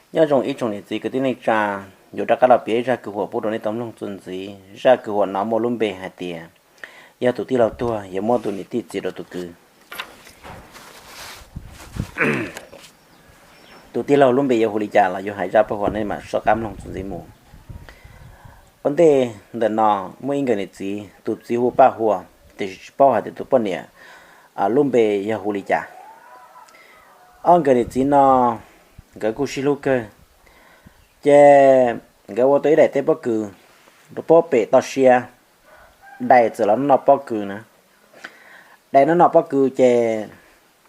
Nyob zoo ib tsoom niam txiv kwv tij neej tsa, yuav rov qab los piav ib zaj kwv huam pub rau nej tau mloog txuas ntxiv. Zaj kwv huam no muaj lub npe hais tias yog tus tij laug tuag yuav muab tus niam tij txiv rau tus kwv. Tus tij laug lub npe yuav hu li cas los yuav hais zaj paj huam nej mam soj qab mloog txuas ntxiv mus. Ua ntej ntawm no muaj ib nkawm niam txiv, tus txiv hu Paj Huas, tiam sis tsis paub hais tias tus poj niam lub npe yog hu li cas. Ob nkawm niam txiv no nkawd kuj sib hlub kawg, ces nkawd ua tau ib daim teb pob kws rau pem toj siab. Dais txawm los noj pob kws na. Dais noj noj pob kws ces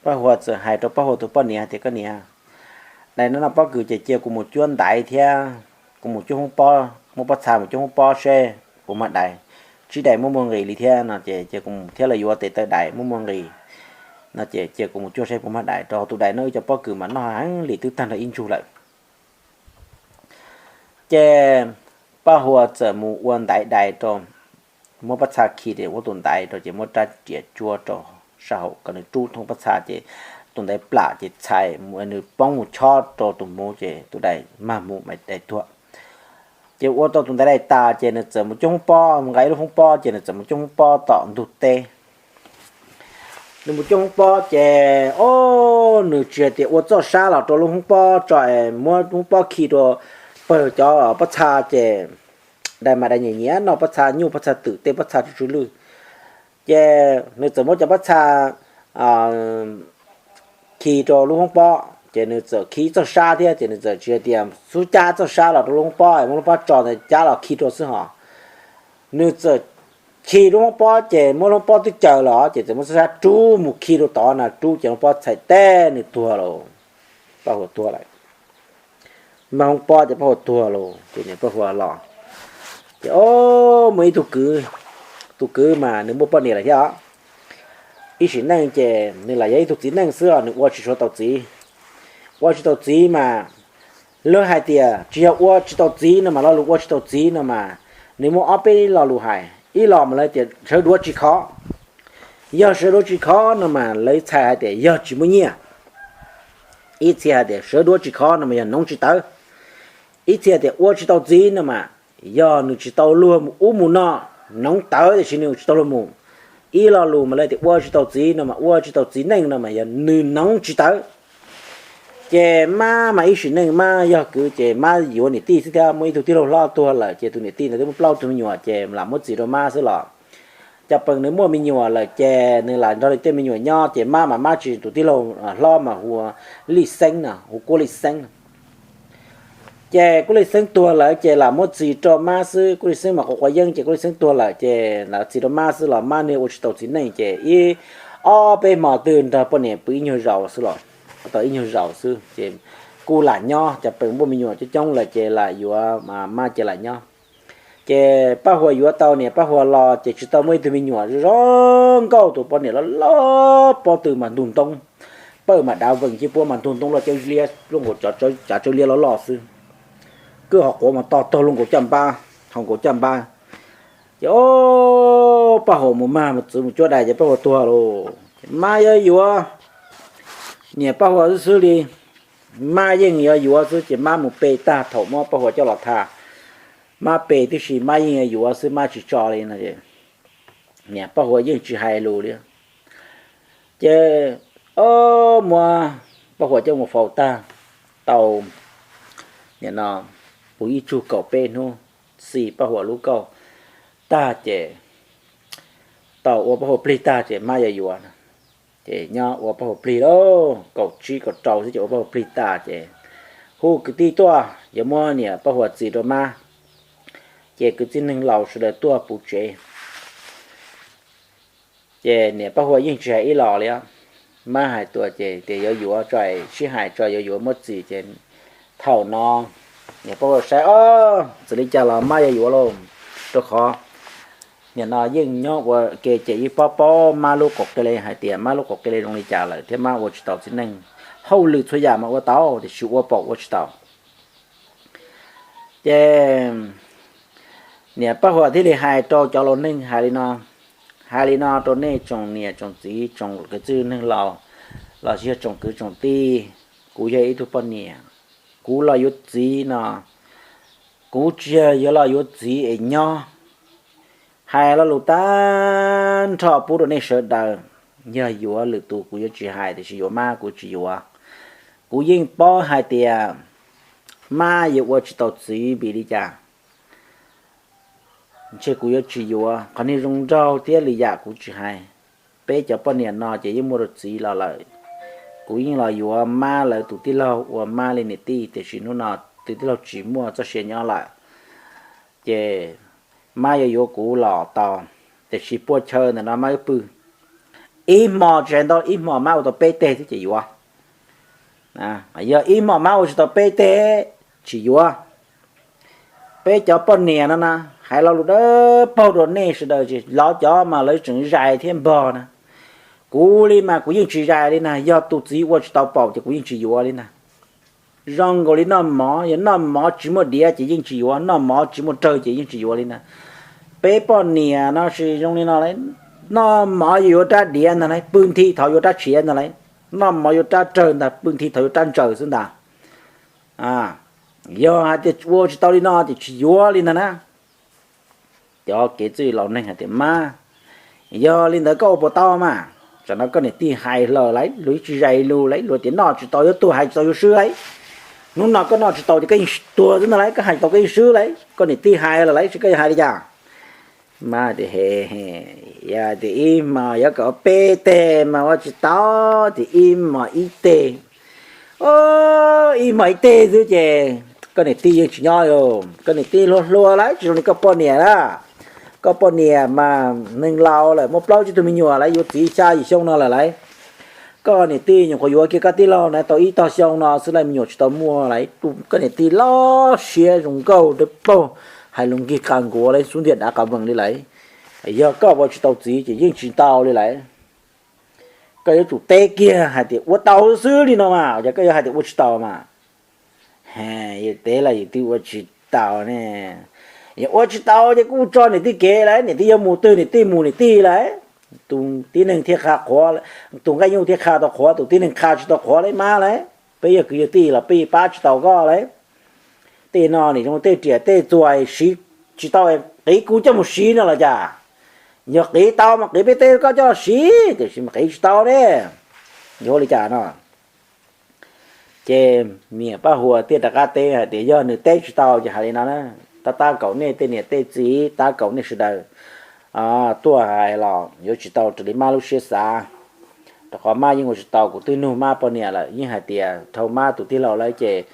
Paj Huas txawm hais rau Paj Huas tus poj niam tias, Koj niam, dais noj noj pob kws ces cia kuv mus cuab ntaiv thiab kuv mus cuab hoob pob, muab pob txha mus cuab hoob pob seb puas mag dais. Tsib dais muaj muaj nqis li thiab no ces cia kuv mus thiab, lawv yuav tes taw dais muaj muaj nqis no ces cia kuv mus cuab seb puas mag dais, rau qhov tus dais noj wb cov pob kws mas noj heev li twb tag nrho ib ntsug lawm. Ces Paj Huas txawm mus ua ntaiv dais rau, muab pob txha khi rau ua tus ntaiv rau ces muab rab riam cuab rau sab hauv kom nws rub thoob pob txha ces tus ntaiv plam ces txhais nws poob mus chob rau tus hmuv ces tus dais mag mus, dais tuag. Ces ua tau tus ntaiv dais tas ces nws txawm mus cuab hoob pob, nqa ib lub hoob pob ces nws txawm mus cuab hoob pob tom ntug teb. Nws mus cuab hoob pob ces, o, nws tsis hais tias ua txoj sab los rau lub hoob pob tso es muab hoob pob khi rau pawg cov pob txha ces dais mas dais nyiam nyiam noj pob txha nyuj pob txha twm tej pob txha tsw tsw lwj. Ces nws txawm muab cov pob txha khi rau lub hoob pob ces nws txawm khi txoj sab thiab ces nws txawm tsis hais tias xub cab txoj sab los rau lub hoob pob es muab lub pob tso ntawd cab los khi rau xwb hos. Nws txawm khi lub hoob pob ces muab lub hoob pob twb caws los ces txawm muab txoj sab rub mus khi rau tod na, rub ces lub pob txhais teb nws tuag lawm. Paj Huas tuag lawm. Mag hoob pob ces Paj Huas tuag lawm ces niam Paj Huas los. Ces o, muaj ib tug kwv, tus kwv mas nws muaj poj niam lawm thiab os. Ib sim neej ces nws lam yog ib tug txiv neej xwb os, nws ua tsis tau txiv. Ua tsis tau txiv mas, luag hais tias tsis yog ua tsis tau txiv no mas, lo lus ua tsis tau txiv no mas nws muaj ob peb lo lus hais. Ib lo mas lawv tias sawv duav tsis khov. Yog sawv duav tsis khov no mas lawv txhais hais tias yog tsis muaj nyiaj. Ib txhia hais tias sawv duav tsis khov no mas yog noov tsis tawv. Ib txhia tias ua tsis tau txiv no mas yog nws tsis tau luag mus ub mus no, noov tawv tiam sis nws tsis tau luag mus. Ib lo lus mas lawv tias ua tsis tau txiv no mas ua tsis tau txiv neej no mas yog nws noov tsis tawv. Ces mab mas ib sim neej mab yog kwv ces mab yuav niam tij xwb thiab, muaj ib tug tij laug hlob tuag lawm ces tus niam tij ntawd twb muaj plaub tug me nyuam ces lam muab txis rau mab xwb los. Cov pees nws muaj me nyuam lawm ces nws lam nrog li tej me nyuam nyob ces mab mas mab tsis, tus tij laug hlob mas hu ua Lij Xeeb no, hu Kuab Lij Xeeb no. Ces Kuab Lij Xeeb tuag lawm ces lam muab txis rau mab xwb. Kuab Lij Xeeb mas quav quav yeeb ces Kuab Lij Xeeb tuag lawm ces lam txis rau mab xwb los mab nws ua tsis tau txiv neej ces ib ob peb hmo twg nrog poj niam pw ib nyuag zaus xwb los, tau ib nyuag zaus xwb ces kuj lam nyob, cov pees muaj me nyuam coob coob lawm ces lam yuav mab ces lam nyob. Ces Paj Huas yuav tau niam Paj Huas los ces tsis tau muaj ib tug me nyuam, zoo nkauj tus poj niam loj loj pob tw mas ntug ntoob, pawj mas dav vees, cej puab mas ntug ntoob loj, cav liab lub nkaus, cav tsawb liab loj loj xwb. Kwj ho quav mas to taug lub nkaus caj npab, hau nkaus caj npab. Ces o, Paj Huas mus mag mus txwv mus cuab dais ces Paj Huas tuag lauj. Ces mab yuav yuav niam Paj Huas xwb xwb li, mab yeej yuav yuav xwb ces mab mus pe tag thaum muab Paj Huas coj los tham. Mab pe tib si mab yeej yuav yuav xwb, mab tsis tso li no. Niam Paj Huas yeej tsis hais lus li. Ces o, muab Paj Huas coj mus faus tag, tau nim no puv ib tsug kaum peb hnub, xis Paj Huas lub kauj tag ces tau ua Paj Huas plig tag ces mab yuav yuav. Ces nyob ua Paj Huas plig lauj, kaum tsib kaum rau xwb ces ua Paj Huas plig tas ces hu kwv tij tuaj yuav muab niam Paj Huas txis rau mab. Ces kwv tij neeg laus sawv daws tuaj puv tsev. Ces niam Paj Huas yeej tsis hais ib los li. Mab hais tias ces tias yuav yuav tso, sib hais tso yuav yuav muab txis ces thaum no niam Paj Huas saib o, txawm li cas los mab yuav yuav lauj, rau qhov nim no yeej nyob ua ke ces yeej paub paub mab lub qauv qe le hais tias mab lub qauv qe le zoo li cas lawm thiab mab ua tsis tau txiv neej. Hauj lwm txhua yam mas ua tau tiam sis ua paum ua tsis tau. Ces niam Paj Huas thiaj li hais rau cov laus neeg hais li no, hais li no rau nej tsoom niam tsoom txiv tsoom kwv tij neeg laus los sis yog tsoom kwv tsoom tij, kuv yog ib tug poj niam, kuv los yuav txiv no, kuv tsis yog yuav los yuav txiv es nyob. Hais lo lus tag nrho pub rau nej sawv daws, yog yuav lwm tus kuv yuav tsis hais, tiam sis yuav mab kuv tsis yuav. Kuv yeej paub hais tias mab yuav ua tsis tau txiv vim li cas, ntshe kuv yuav tsis yuav. Qhov niag zoo nraug thiab lwm yam kuv tsis hais, peb cov poj niam no ces yeej muaj rau txiv los lawm. Kuv yeej los yuav mab lawv tus tij laug ua mab li niam tij, tiam sis hnub no tus tij laug tsis muaj txoj sia nyob lawm, ces mab yuav yuav kuv los tau, tiam sis puas chaw ntawm no mab wb pw ib hmo, tsis hais ntau, ib hmo mab ua tau peb teg xwb ces yuav. Yog ib hmo mab ua tsis tau peb teg, tsis yuav. Peb cov poj niam no na, hais lo lus dawb paug rau nej sawv daws, lawv cov mas lawv tseem zais thiab npog na. Kuv li mas kuv yeej tsis zais li na, yog tus txiv ua tsis tau paum ces kuv yeej tsis yuav li na. Zoo nkaus li noj mov, yog noj mov tsis muaj diav ces yeej tsis yuav, noj mov tsis muaj rawg ces yeej tsis yuav li na. Peb poj niam no sis zoo li no, noj mov yuav yuav rab diav ntag lauj, pw nthi thov yuav rab tshiav ntag lauj. Noj mov yuav rab rawg ntag, pw nthi thov yuav rab ntsaws xwb ntag. Yog hais tias ua tsis tau li no ces tsis yuav li ntag na. Cov kev txwj laus neeg hais tias mab, yog li ntawd koj ua puas tau mas? Tsam no koj niam tij hais lawm lauj, luag tsis zais lus lauj, luag tias noj tsis tau yuav tuag, hais tsis tau yuav swb lauj. Hnub no koj noj tsis tau ces koj yeej tuag xwb ntag lauj, koj hais tsis tau koj yeej swb lauj, koj niam tij hais lawm lauj, koj yuav hais li cas? Mab tias, He, yog tias ib hmos yuav kom ua peb teg mas ua tsis tau, ces ib hmos ib teg. Ib hmos ib teg xwb ces koj niam tij yeej tsis nyob li. Koj niam tij hluas hluas lauj, tsis zoo li koj poj niam na. Koj poj niam mas neeg laus lawm, muaj plaub tsib tug me nyuam lawm, yuav txiv xya yim xyoo no lawm lauj. Koj niam tij nyuam qhuav yuav kiag koj tij laug na tau ib tog xyoo no xwb lauj, me nyuam tsis tau muaj lauj. Koj niam tij loj siab zoo nkauj dawb paug, hais lus nkig qas nkuav lauj, xub ntiag dav qas vees li lauj. Yog koj ua tsis tau txiv ces yeej tsis tau li lauj. Koj yuav tsum teb kiag hais tias ua tau xwb li no mas, yog koj yuav hais tias ua tsis tau mas. Yus teb los yus twb ua tsis tau ne. Yog ua tsis tau ces kuj tso niam tij kev lauj, niam tij yuav mus twg niam tij mus niam tij lauj. Tus tib neeg thiaj qha qhuav, tus nqaij nyuj thiaj qha tau qhuav, tus tib neeg qha tsis tau qhuav lauj mab lauj. Peb yog kwv yog tij los peb pab tsis tau koj lauj. Tej no nim zoo tej riam tej txuas siv tsis tau, qiv kuv coj mus siv no los cas? Yog qiv tau mas qiv peb teb koj coj los siv, tiam sis mas qiv tsis tau ne. Yuav ua li cas no? Ces niam Paj Huas thiaj rov qab teb hais tias yog nws teb tsis tau ces hais li no na, tab tab kaum nej tej niam tej txiv, tab kaum nej sawv daws tuaj hais los yuav tsis tau raws li mab lub siab xav. Rau qhov mab yeej ua tsis tau, kuv twb nug mab poj niam lawm, yeej hais tias dhau mab tus tij laug lawm ces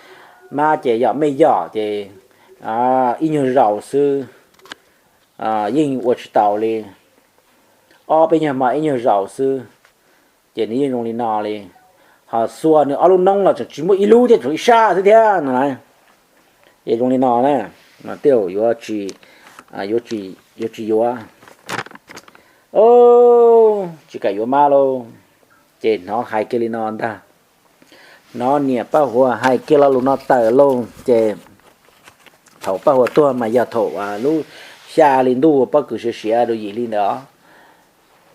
mab ces yom mej yom ces ib nyuag zaus xwb, yeej ua tsis taus li. Ob peb nyuag hmo ib nyuag zaus xwb, ces nws yeej zoo li no li. Ho xuas nws ob lub noob los tseem tsis muaj ib lub thiab, tseem ib sab xwb thiab no. Ces zoo li no na, mas tej zaum yuav tsis, yuav tsis yuav, tsis kam yuav mab lauj. Ces hnov hais kiag li no ntag. Hnov niam Paj Huas hais kiag lo lus no tawm lauj, ces thaum Paj Huas tuag mas yog thaum lub xya hli ntuj pob kws siav siav rau yim hli ntawd os.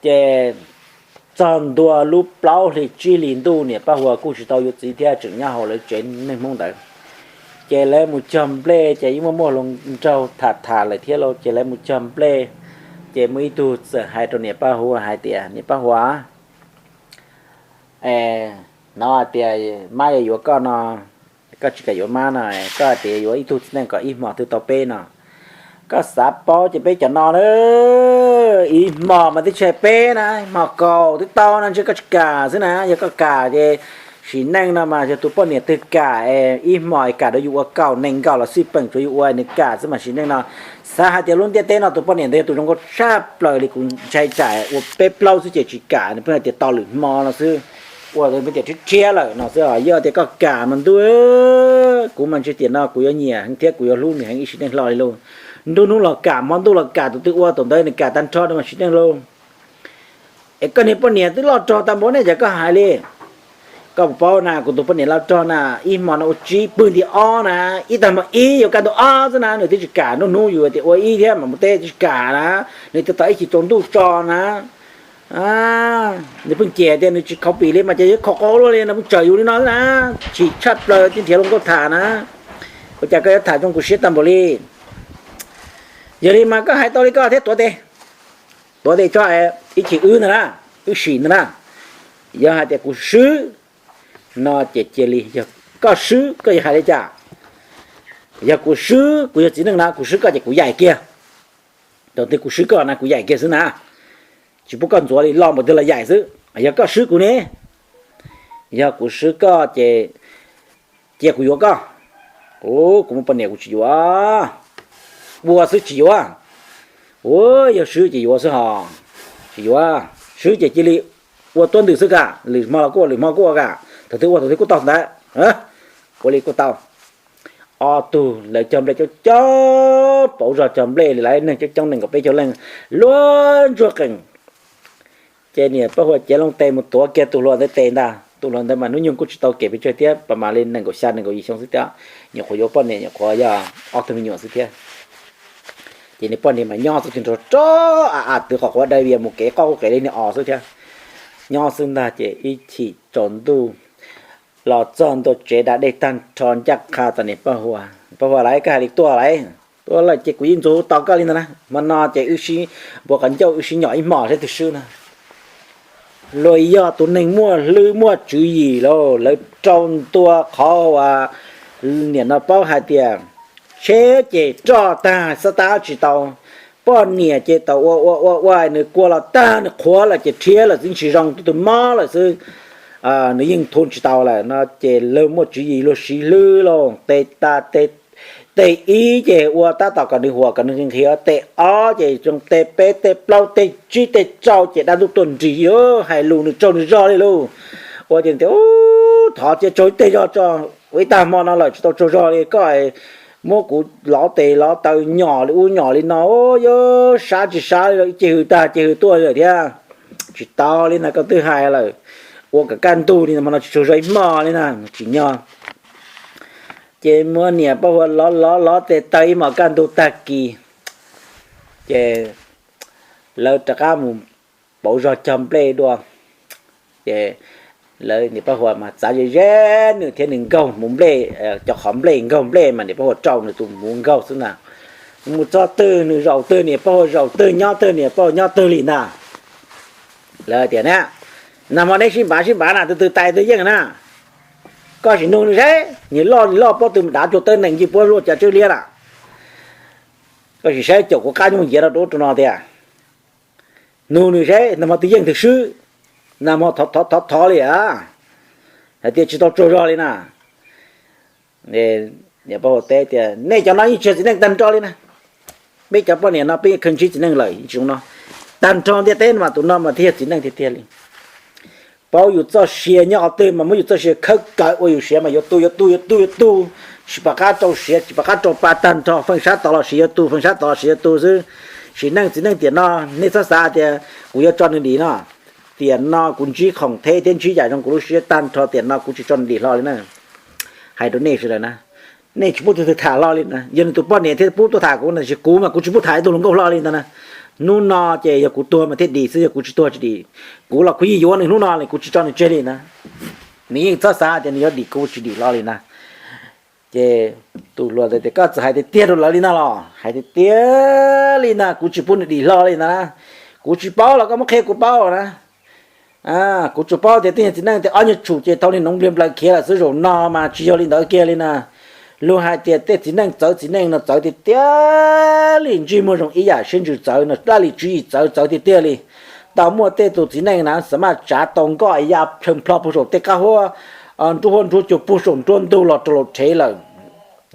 Ces txog ntua lub plaub hli tsib hli ntuj niam Paj Huas kuj tsis tau yuav txiv thiab, tseem nyob hauv lawv tsev neeg Hmoob ntawd. Ces lawv mus cog nplej ces yeej muaj muaj hluas nraug tham tham lawm thiab lauj, ces lawv mus cog nplej, ces muaj ib tug txawm hais rau niam Paj Huas hais tias, Niam Paj Huas, hnov hais tias mab yuav yuav koj no, koj tsis kam yuav mab no, koj hais tias yuav ib tug txiv neej kom ib hmos twb tau peb no. Koj xav paub ces peb cov no na, ib hmos mas twb tsis hais peb na, hmo kaum twb tau no ntshe koj tsis kam xwb na. Yog koj kam ces sim neej no mas yog tus poj niam twg kam es ib hmos es kam rau yus ua kaum nees nkaum los xij peem tsuav yus ua nws kam xwb mas sim neej no xav hais tias lub ntiaj teb no tus poj niam ntawd yog tus zoo nkauj tshaj plaws li, kuv ntshai tsam ua peb plaub xwb ces tsis kam, nws pheej hais tias tau lwm hmo no xwb, ua pheej tias rhiab rhiab lawm no xwb. Yog tias koj kam mas ntuj, kuv mas ntshe tiam no kuv yuav nyiam heev thiab kuv yuav hlub nws heev ib sim neej hlo li lauj. Nruab hnub los kam, hmo ntuj los kam, tus twg ua tus ntawd nws kam tag nrho rau mas sim neej lauj. Es koj niag poj niam twb loj rog tag npaum ne, cas koj hais li? Koj puas paub na, kuv tus poj niam loj rog na, ib hmo no ua tsib, pw nti ob na, ib tag hmo ib yuav kaj ntug ob xwb na, nws twb tsis kam, nruab hnub yus tias ua ib thiab mas mus teb twb tsis kam na, nws twb tos ib chim tsaus ntuj tso na. Nws pheej cem tias nws tsis khaus pim li mas ces yuav khaus qau luaj li no, pheej tsawm yus li no xwb na. Chim tshaj plaws thiab nrhiav luag nkauj tham na. Ua cas koj yuav tham zoo kuv siab tag npaum li? Yog li mas koj hais tau li koj thiab tuav tes, tuav tes tso, ib chim wb ntag na, wb sim ntag na. Yog hais tias kuv swb no ces cia li, yog koj swb koj yuav hais li cas? Yog kuv swb, kuv yog txiv neej na, kuv swb koj ces kuv yaim kiag. Thaum twg kuv swb koj na kuv yaim kiag xwb na, tsis pub koj ntxuav li, lo npaum twg los yaim xwb. Yog koj swb kuv ne, yog kuv swb koj ces cia kuv yuav koj. Kuv, kuv muaj poj niam kuv tsis yuav, ua xwb tsis yuav. Ua, yog swb ces yuav xwb hos, tsis yuav, swb ces cia li ua tuab ntws xwb ka, lwm hmo los kuj ua, lwm hmo kuj ua ka, thaum twg ua thaum twg kuj tau ntawd. Ua li kuj tau. Ob tug lawv cog nplej coob coob, pauv zog cog nplej li lawv neeg coob coob nees nkaum peb caug leej, luag ntsuag qees. Ces niam Paj Huas cev loo tes mus tuav kiag tus hluas ntawd tes ntag. Tus hluas ntawd mas hnub nyoog kuj tsis tau kev pes tsawg thiab, pas mam li nees nkaum xya nees nkaum yim xyoo xwb thiab, nyuam qhuav yuav poj niam, nyuam qhuav yog ob tug me nyuam xwb thiab. Ces niag poj niam mas nyob xwb, tig nrog rov a a twv qhov quav dawb vias mus kev qoj qub qev li niag os xwb thiab. Nyob xwb ntag ces ib chim tsaus ntuj los txog ntua tsev da dej tag nrho ncaj qha txog niam Paj Huas, Paj Huas lauj, koj hais li tuaj lauj? Tuaj lawm ces kuv yeej ntxuav tos koj li ntag na. Hmo no ces wb sib npuav qhov ncauj wb sib nyom ib hmos seb twg swb na. Luag yog tus neeg muaj hlwb muaj tswv yim lauj, lawv rau ntua qhov uas niam no paub hais tias tsheb ces roj tag xab tab tsis tau, poj niam ces tau ua ua ua ua nws kua los tag nws qhuav lawm ces rhiab lawm xwb tsis zoo, tus mob lawm xwb, nws yeej thu tsis tau lawm no ces luag muaj tswv yim luag siv hlwb lauj, tes tas tes ib ces ua tab tom kom nws huam kom nws nqhis nqhis, tes ob ces zoo, tes peb tes plaub tes tsib tes rau ces dab ntub tuaj nris, hais lus nws tsaug nws zog li lauj. Ua ces tias, thov cia tsaug ib teg zog tso, ua ib tag hmo no lawm tsis tau tsaug zog li, koj muab kuv lov tes lov taw nyom li ub nyom li no, yuav sab tsis sab li, ib ce hws tag ce hws tuaj lawm thiab. Tsis tau li na, koj twb hais lawm, ua kom kaj ntug li no, hmo no tsis tsaug zog ib hmo li na, tsim nyog. Ces muab niam Paj Huas lov lov lov tes taw ib hmos kaj ntug tag kis, ces lawv rov qab mus pauv zog cog nplej dua. Ces lawv niam Paj Huas mas txav ze ze, nws thiab nws nkaug mus nplej, cov qhov nplej nkaug nplej mas niam Paj Huas rau nws tus mus nkaug xwb ntag. Mus txog twg nws zaum twg, niam Paj Huas zaum twg, nyob twg niam Paj Huas nyob twg li ntag. Lawv tias na, nag hmo neb sib npav sib npav na, tus twg tais tus yeej na. Koj sim nug nws seb, niag loj niag loj pob tw dav cuag tawb nees nci puab luaj cas tswb liab na. Koj sim saib caum kuv qab nyooj yiav rau ub rau no tias, nug nws seb nag hmo twg yeej twg swb, nag hmo thov thov thov li a, hais tias tsis tau tsaug zog li na. Niam Paj Huas teb tias nej cov no yeej tsis yog txiv neej tag nrho li na. Peb cov poj niam no peb yeej khaws ntsib txiv neej lawm, tsis zoo no. Tag nrho ntiaj teb no mas tus no mas thiaj yog txiv neej tiag tiag li. Paub yus txoj sia nyob qhov twg mas muab yus txoj sia khawb kawg ua yus siav mas yuav tu yuav tu yuav tu yuav tu, tsis pom qab rau siav tsis pom qab rau pa tag nrho, feem sab tod los siav yuav tu, feem sab tod los siav yuav tu xwb. Sim neej txiv neej tiam no nej txhob xav tias kuv yuav tso nws dim no. Tiam no kuv ntsib khoom theb thiab ntsib yam zoo kuv lub siab tag nrho, tiam no kuv tsis tso nws dim hlo li na. Hais rau nej sawv daws na, nej tsis pub tus twg tham hlo li na, yog nws tus poj niam thiaj pub tuaj tham kuv na, tiam sis kuv mas kuv tsis pub tham ib tug hluas nkauj hlo li ntag na. Hnub no ces yog kuv tuag mas thiaj dim xwb, yog kuv tsis tuag tsis dim. Kuv los kuv yeej yuav nws hnub no li, kuv tsis tso nws tseg li na. Nws yeej txhob xav tias nws yuav dim kuv tsis dim hlo li na. Ces tus hluas ntawd tias koj txawm hais tiag tiag rau lawv li no los? Hais tiag tiag li na, kuv tsis pub nws dim hlo li ntag na. Kuv tsis paub los koj muab qhia kuv paub na. Kuv tsuas paub tias tej niag txiv neej tias ob nyuag tshum ces tau niag noov npliag nplaws khiav lawm xwb, zaum no mas tsis yog li ntawd kiag li na. Luag hais tias tej txiv neej txawv txiv neej no txawv tiag tiag li, ntsej muag zoo ib yam siab ntsws txawv no, dab li tswv yim txawv txawv tiag tiag li. Tau muaj tej tus txiv neej na xa maj tsav tau nkoj ya plhaw nplho puag saum tej qab huab nruab huab nruab cua puag saum nruab ntug los rau laus rhev lawm.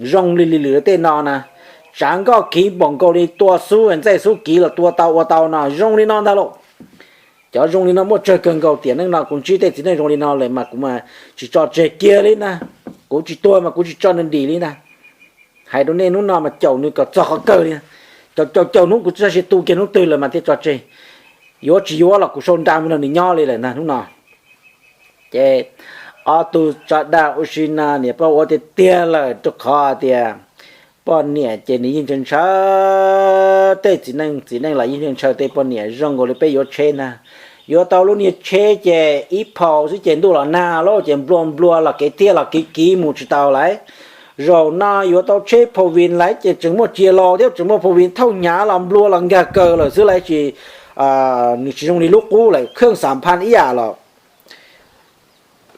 Zoo li li lwm tej no na, tsav nkoj kiv npaum nkaus li tua xub ntxaij xub kiv los tua tau ua tau no, zoo li no ntag lauj. Cov zoo li no muaj tsawg kawg nkaus, tiam neej no kuv ntsib tej txiv neej zoo li no lawm mas kuv mas tsis tso tseg kiag li na. Kuv tsis tuag mas kuv tsis tso nws dim li na. Hais rau nej hnub no mas caum nws kom txog qhov kawg li. Caum caum caum hnub kuv tsis txawj sia tu kiag hnub twg lawm mas thiaj tso tseg. Yuav tsis yuav los kuv sau nra mus nrog nws nyob li lawm ntag hnub no. Ces ob tug tso dag ua si no niam poj ua tiag tiag lawm, rau qhov tias poj niam ces nws yeej ntshaw ntshaw tej txiv neej, txiv neej los yeej ntshaw ntshaw tej poj niam, zoo nkaus li peb yuav tsheb ntag. Yuav tau lub niag tsheb ces ib phau xwb ces ntuj los nag lawm ces nplua nplua los kev thiaj los kiv kiv mus tsis tau lawm. Zaum no yuav tau tsheb phau vin lawm ces tseem muaj cia laus thiab tseem muaj phau vin thauj hnyav los nplua los nkag kaws lawm xwb lawm tsis, nws tsis zoo li lub qub lawm, khwj xam phaj ib yam los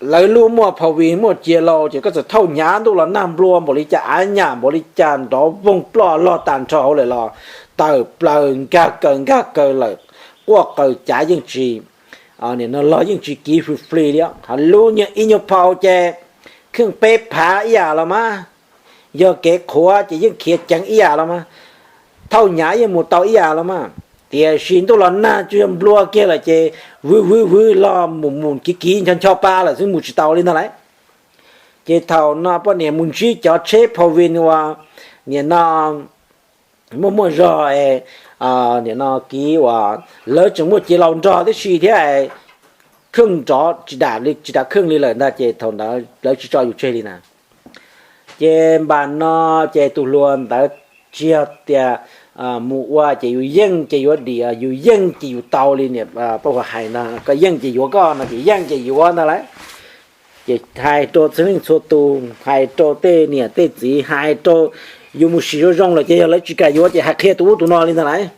lawv lub muaj phau vin muaj cia laus ces koj txawm thauj hnyav ntuj los nag nplua npaum li cas, av nyam npaum li cas, nrov voog ploj log tag nrho hauv lawm los tawm plaws nkag kaws nkag kaws lawm, quaj qaws cav yeej tsis, nim no log yeej tsis kiv fli fli li. Ho lub nyuag ib nyuag phau ces khwj peb phav ib yam los mas, yog kev qhuav ces yeej khiav ceev ib yam los mas, thauj hnyav yeej mus tau ib yam los mas. Tiam sis ntuj los nag tsuas yog nplua kiag lawm ces vwv vwv vwv log mus mus kiv kiv ncho ncho pa lawm xwb mus tsis tau li ntag lauj. Ces thaum no poj niam mus ntsib cov tsheb phau vin uas nim no muaj muaj zog, nim no kiv uas lawv tseem muaj cia laus nrog tib si thiab, khwj nrov tsis dam li tsis dam khwj li lawm ntag ces thaum ntawd lawv tsis tso yus tseg li na. Ces npam no ces tus hluas ntawd tsis yog tias mus ua ces yus yeej ces yuav dim, yus yeej ces yus tau li niam Paj Huas hais ntag, koj yeej ces yuav koj no ces yeej ces yuav ntag lauj. Ces hais rau txhua leej txhua tus, hais rau tej niam tej txiv, hais rau, yus mus sim zoo zoo lawm ces yog lawv tsis kam yuav ces hais qhia tus ub tus no li ntag lauj.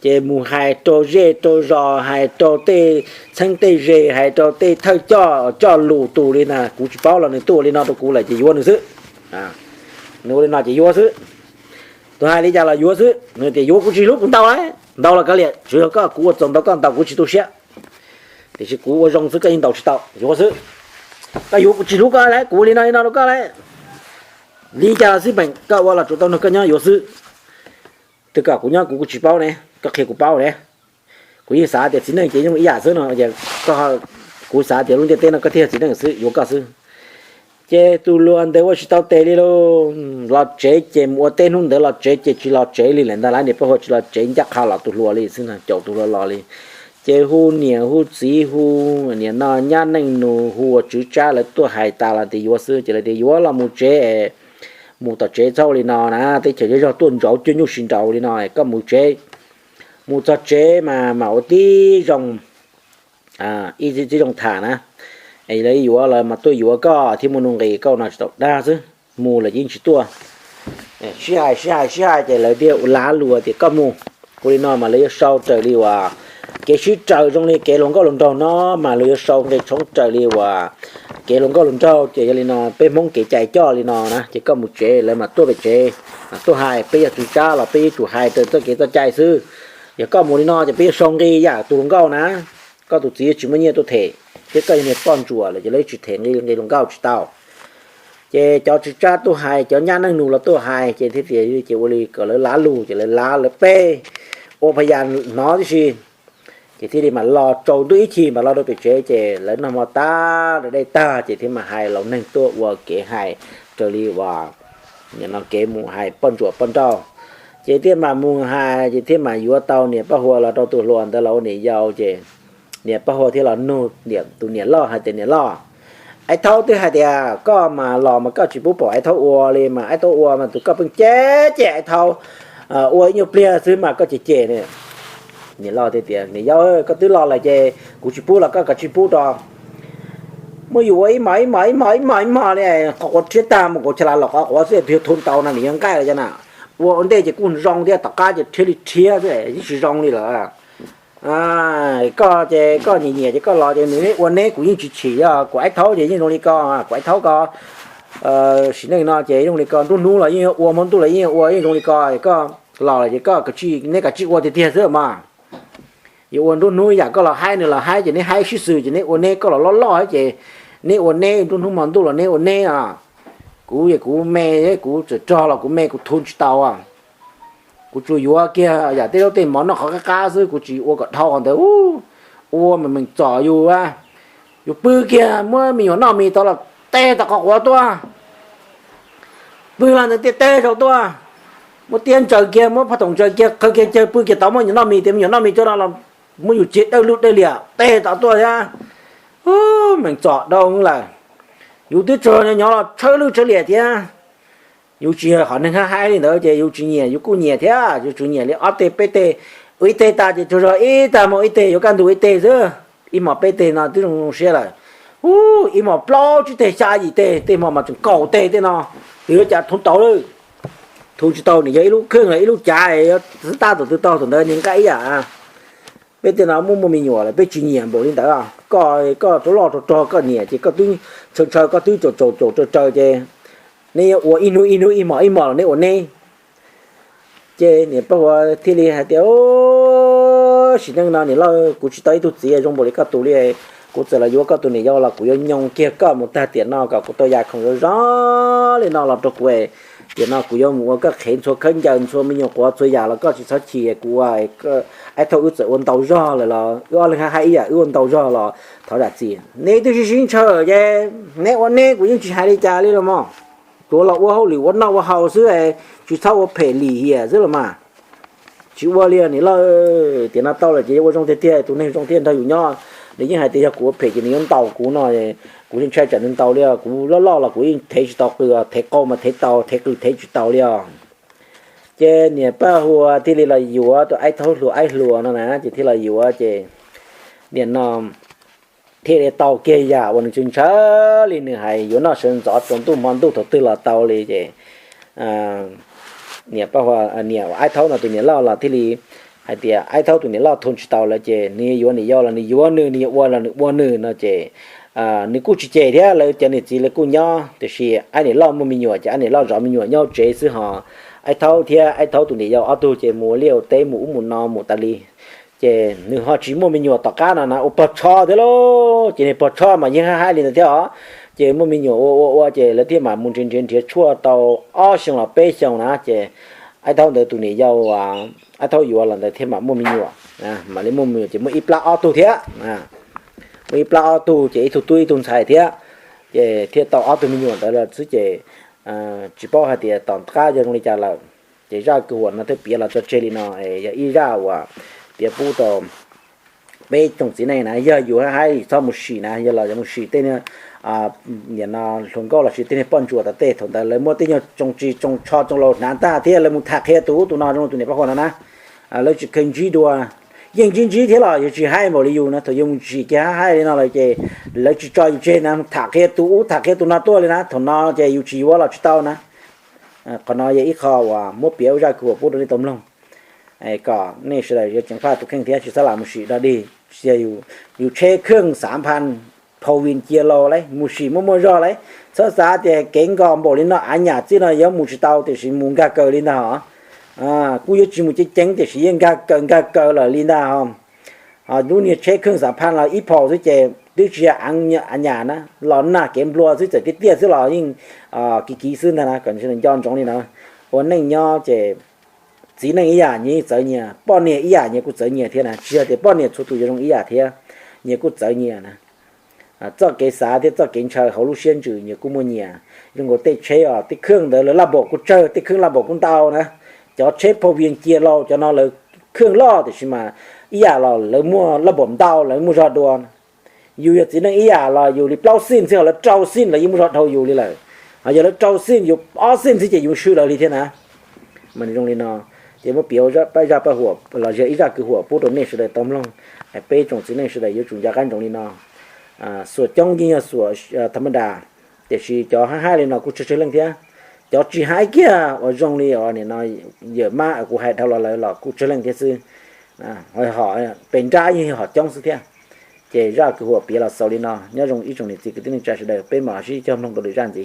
Ces mus hais rau zej rau zos, hais rau tej txheeb tej ze, hais rau tej thawj coj coj lus tus li na, kuv tsis paub los nws tuaj ua li no rau kuv lawm ces yuav nws xwb. Nws ua li no ces yuav xwb. Tus hais li cas los yuav xwb, nws tias yuav kuv tsis hlub kuv ntau lauj, ntau los kav liam, tsuas yog koj kuv ua txaus ntau koj ntau kuv tsis tu siab. Tiam sis kuv ua zoo xwb koj yeej ntaus tsis tau, yuav xwb. Koj yuav kuv tsis hlub koj lauj, kuv ua li no li no rau koj lauj. Li cas los xij peem koj ua los tsuas tau nrog koj nyob yuav xwb. Twb kom kuv nyob kuv kuv tsis paub ne, koj qhia kuv paub ne. Kuv yeej xav tias txiv neej ces yeej ib yam xwb no, kuv xav tias lub ntiaj teb no koj thiaj yog txiv neej xwb, yuav koj xwb. Ces tus hluas ntawd ua tsis tau tes li lauj, los tsev ces mus ua teb hnub ntawd los tsev ces tsis los tsev li lawm ntag lauj, niam Paj Huas tsis los tsev ncaj qha los tus hluas li xwb, caum tus hluas los li. Ces hu niam hu txiv hu, nim no nyab neej nus hu ua tswv tsab lawv tuaj hais tas los tias yuav xwb ces lawv tias yuav los mus tsev, mus tom tsev txhob li no na, teb chaws zej zog tuaj ntsauv cuag nyuj si nraus li no, koj mus tsev. Mus txog tsev mas mam ua tib zoo, ib tib zoo tham na, es lawv yuav lawv mas tuaj yuav koj thiab muaj nuj nqis, koj no tsis tau dag xwb, mus lawm yeej tsis tuaj. Sib hais sib hais sib hais ces lawv thiaj lav lus tias koj mus. Ua li no mas lawv yuav sau raws li uas kev sib raws zoo li kev hluas nkauj hluas nraug no, mas lawv yuav sau nqe tshoob raws li uas kev hluas nkauj hluas nraug. Ces yog li no peb Hmoob kev cai coj li no na, ces koj mus tsev lawv mas tuaj pem tsev, tuaj hais, peb yog tswv tsab los peb yuav tsum hais raws txoj kev txoj cai xwb. Yog koj mus li no ces peb yuav sau nqe yam tus hluas nkauj na, koj tus txiv tsis muaj nyiaj tuaj them, thiab koj yog niag poj ntsuam lawm ces lawv tsis them nqe hluas nkauj tsis tau. Ces cov tswv tsab tuaj hais, cov nyab neej nus los tuaj hais, ces thiaj tias ces ua li kom lawv lav lus, ces lawv lav lawv peb ua phas yas hnov tib si. Ces thiaj li mam los tsaus ntuj ib chim mam los rau pem tsev, ces lawv noj hmo tag, lawv dej tag, ces thiaj mam hais laus neeg tuaj ua kev hais raws li uas nim no kev mus hais poj ntsuam poj nrauj. Ces thiaj mam mus hais, ces thiaj mam yuav tau niam Paj Huas los rau tus hluas ntawd los ua niam yau. Ces niam Paj Huas thiaj los nug tus niam loj hais tias niam loj, Aib Thaub twb hais tias koj mas los mas koj tsis pub pom Aib Thaub ua li mas Aib Thaub ua mas tus koj pheej cem cem Aib Thaub, ua ib nyuag pliag xwb mas koj cem cem. Niam loj thiaj tias niam yau, koj twb los lawm ces kuv tsis pub los koj kav tsij pub rau. Muab yus ua ib mos ib mos ib mos ib mos ib mos li, qhov quav rhiab tag mus kaus cha las los qhov quav xwb, yog thu ntau no nws yuav nqaij los cas na. Ua ua ntej ces kuj zoo thiab, tom qab ces rhiab li rhiab xwb, yeej tsis zoo li lawm. Koj ces koj nyiam nyiam ces koj los ces nws ua neb kuv yeej tsis chim, yog kuv Aib Thaub ces yeej zoo li ko, kuv Aib Thaub ko sim neej no ces zoo li ko, nruab hnub los yeej ua, hmo ntuj los yeej ua, yeej zoo li ko. Koj los lawm ces koj kav tsij, neb kav tsij ua tiag tiag xwb mas. Yuav ua nruab hnub yam koj los haib nws los haib ces neb haib sib xws ces neb ua neb, koj los loj loj ces neb ua neb, nruab hnub hmo ntuj los neb ua neb os. Kuv es kuv me, kuv txawm rog los kuv me kuv thu tsis tau. Kuv tsuas yuav kiag yam tej zaub tej mov noj qhov qab qab xwb, kuv tsis ua kom dhau qhov ntawd. Ua mas meem txom yus, yus pw kiag muab me nyuam noj mis tau los teb tau qhov quav tuaj. Pw los ntawd tiaj teb saum tuaj, muab tiab ntsaws kiag, muab phaj toom ntsaws kiag, qhawv kiag cawg, pw kiag tau muab me nyuam noj mis, tias me nyuam noj mis tso no los muab yus cia dawj lwj dawj liam teb tau tuaj thiab. Meem txom dhau lawm. Yus twb tsuas nyob los tshawb lwj tshawb liam thiab. Yus tsis yog qhov neeg haib haib li ntawd ces yus tsis nyiam, yus kuj nyiam thiab, yus tsuas nyiam li ob teg peb teg Ua ib teg tas ces tsuas zog ib tag hmo ib teg yuav kaj ntug ib teg xwb. Ib hmos peb teg no twb zoo zoo siab lawm. Ub, ib hmos plaub tsib teg xya yim teg, tej hmo mas tseem kaum teg tej no. Twb yuav cas thu tau lawm. Thu tsis tau nws yog ib lub kheej los ib lub cav, xwb tab tom twg tau thaum ntawd nws nqaij ib yam. Peb tej no muaj muaj me nyuam lawm peb tsis nyiam npaum li ntawd. Koj, koj rov loj rog rog koj niam ces koj twb ntshaw ntshaw, koj twb caum caum caum raws raws ces neb yuav ua ib hnub ib hnub ib hmos ib hmos los neb ua neb. Ces niam Paj Huas thiaj li hais tias, sim neej no niam loj, kuv tsis tau ib tug txiv zoo npaum li koj tus li. Kuv txawm los yuav koj tus niam yau los kuv yuav nyoo kiag koj mus tag tiam no kom kuv tau yam khoom zoo zoo li no los rau kuv. Tiam no kuv yuav mus ua koj qhev ntxhua khaub ncaws ntxhua me nyuam quav txhua yam los koj tsis txhob chim, kuv ua Aib Thaub wb txawm ua ntau zog lawm los wb ob leeg haj hais ib yam wb ua ntau zog los thov zam txim. Neb twb sib sib ntshaw ces neb ua neb, kuv yeej tsis hais li cas li los mas. Tsuas los ua hauj lwm ua noj ua haus xwb, tsis txhob ua phem lim hiam xwb los mas. Tsis ua li niam loj, tiam no tau lawm ces yuav ua zoo tiag tiag, tus neeg zoo thiaj nrog yus nyob. Nws yeej hais tias yog kuv ua phem ces nws yuav ntaus kuv no, kuv yeej ntshai tsam nws ntaus li. Kuv loj loj los kuv yeej thev tsis tau qws, thev qau mas thev tau, thev qws thev tsis tau li os. Ces niam Paj Huas thiaj li los yuav rau Aib Thaub hluas Aib Hluas no na, ces thiaj los yuav ces niam no thiaj li tau kiag yam uas nws tsis ntshaw li, nws hais yuav noj sawv ntxov tsaus ntuj hmo ntuj thaum twg los tau li ces niam Paj Huas, niam Aib Thaub no tus niam loj los thiaj li hais tias Aib Thaub tus niam loj thu tsis tau lawm ces nws yuav niam yau los nws yuav nws, nws yuav ua los nws ua nws no ces nws kuj tsis cem thiab, lawv cov niam txiv lawv kuj nyob, tiam sis Aib niam loj muaj me nyuam ces Aib niam loj zov me nyuam nyob tsev xwb ho Aib Thaub thiab Aib Thaub tus niam yau ob tug ces mus ua liaj ua teb mus ub mus no mus tas li. Ces nws ho tsis muaj me nyuam tom qab no na, ua pog tsho thiab lauj, ces niag pog tsho mas yeej haj hais li ntawd thiab os. Ces muaj me nyuam ua ua ua ces lawv thiaj mam mus nrhiav nrhiav nrhiav tshuaj tau ob xyoo los peb xyoo na ces Aib Thaub ntawd tus niam yau Aib Thaub yuav los ntawd thiaj mam muaj me nyuam, mam li muaj me nyuam ces muaj ib plab ob tug thiab. Muaj ib plab ob tug ces ib tug tub ib tug ntxhais thiab, ces thiaj tau ob tug me nyuam ntawd lawm xwb ces tsis paub hais tias tom qab yog zoo li cas lawm. Ces zaj kwv huam no thiaj piav los tso tseg li no, yog ib zaj uas piav pub rau peb tsoom txiv neej na, yog yus haj hais txhob mus sim na, yog los mus sim tej niag hluas nkauj los sis tej niag poj ntsuam tom tej thaum ntawd lawv muab tej nyuag tsoos tsis tsoos tsho tsoos laus hnav tag thiab lawv mus tham qhia tus ub tus no zoo tus niam Paj Huas no na. Lawv tsis kheev ntsib dua, yeej ntsib ntsib thiab los yus tsis hais npaum li yus na, thaum yus mus sim kiag haj hais li no lawm ces lawv tsis tso yus tseg na, tham qhia tus ub tham qhia tus no tuaj li na, thaum no ces yus tsis yuav los tsis tau na. Qhov no yog ib qho uas muab piav ua zaj kwv huam pub rau nej tau mloog, kom nej sawv daws yuav ceev faj tus kheej thiab tsis txhob lam mus sim dog dig. Yus tsheb kheej xav phaj phau vin cia laus lauj, mus sim muaj muaj zog lauj, txhob xav tias kev nkos npaum li no av nyam txij no yuav mus tsis tau, tiam sis mus nkag kaws li ntag os. Kuj yuav tsis mus ceev ceev tiam sis yeej nkag kaws nkag kaws lawm li ntag os. Lub niag tsheb kheej xav phaj los ib phau xwb ces twb tsis yog av nyam na, los nag kev nplua xwb, txawm tiaj tiaj xwb los yeej kiv kiv xwb ntag na, kom nco ntsoov li no. Ua neej nyob ces txiv neej ib yam nyias yeej txawv nyias, poj niam ib yam nyias kuj txawv nyias thiab na, tsis yog tias poj niam txhua tus yuav zoo ib yam thiab, nyias kuj txawv nyias na. Txoj kev xav thiab txoj kev ntshaw hauv lub siab ntsws nyias kuj muaj nyias. Zoo nkaus tej tsheb os, tej kheej ntawd lawv laj npaum kuj tsawg, tej kheej laj npaum kuj ntau na. Cov tsheb phau vin cia laus cov no lawv kheej loj tiam sis mas ib yam los lawv muaj laj npaum ntau, lawv muaj zog dua. Yus yog txiv neej ib yam los yus li plaub xij xwb, ho lawv rau xij lawv yeej muaj zog dhau yus li lawm. Ho yog lawv rau xij yus ob xij xwb ces yus swb lawv li thiab na. Mas nws zoo li no, ces muab piav ua zaj paj huam los yog ib zaj kwv huam pub rau nej sawv daws tau mloog. Peb tsoom txiv neej sawv daws yuav tsum nco qab ntsoov li no. Xuam coob yeej yog xuam tham ma das, tiam sis cov haib haib li no kuj tsawg tsawg leej thiab. Cov tsis haib kiag uas zoo li nim no yawm mab kuv hais dhau los lawm los kuj tsawg leej thiab xwb. Ho pem nrab yeej yog hom coob xwb thiab. Ces zaj kwv huam piav los xaus li no, nyob zoo ib tsoom niam txiv kwv tij neej tsa sawv daws, peb mam sib cog mloog rau lwm zaj ntxiv.